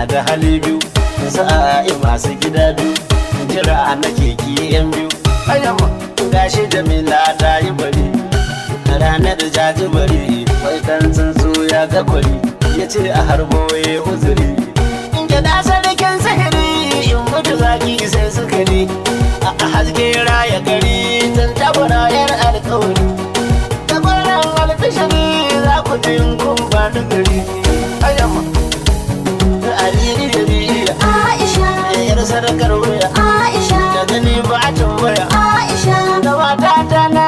da hali biyu, sa'a masu gida biyu, jira nake ki yan biyu. Ayyama gashi Jamila ta yi bari, ranar jajibari, wai dan tsuntsu ya ga kwari, ya ce a harbo ya uzuri. In gyaɗa sarkin sihiri, in mutu zaki sai sukari, a haske raya gari, tantabara yar alkawari. Tabaran alfishiri za ku ji kun ba ni gari. Ayyama Ali Aisha, yar sadakar wuya, Aisha, da gani ba a tambaya. Aisha, Da mata ta na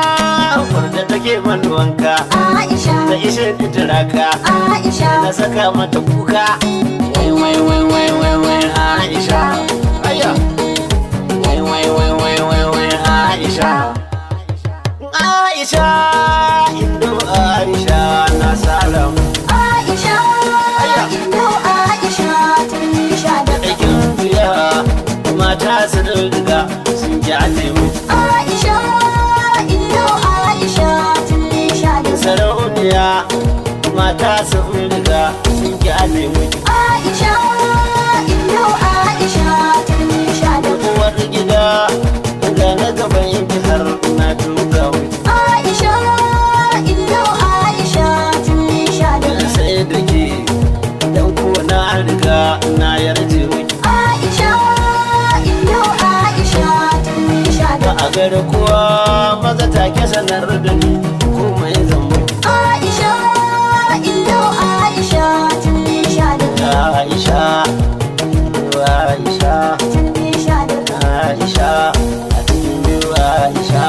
da take man wanka, Aisha, ta ishe ni turaka, Aisha, na saka mata kuka. Wai wai wai wai wai wai Aisha, ayya, wai wai wai wai wai wai Aisha, Aisha, Indo Aisha na salam. Aisha, Indo Aisha, turmi da Aikin biya mata su riga sun kyale mu. Aisha, Indo Aisha, turmi da Sarauniya mata su riga sun kyale mu. Aisha, Indo Aisha, turmi da Uwar gida ga na gaban yanki har na tuka mu. Aisha, Indo Aisha, turmi da Sai da ke dan ko na riga na yarje miki. Aisha, Indo Aisha, turmi da Ba a gari kuwa maza take sanar da ni komai zan miki. Aisha, Indo Aisha, turmi da Aisha, Aisha, turmi da Aisha, a cikin biyu Aisha.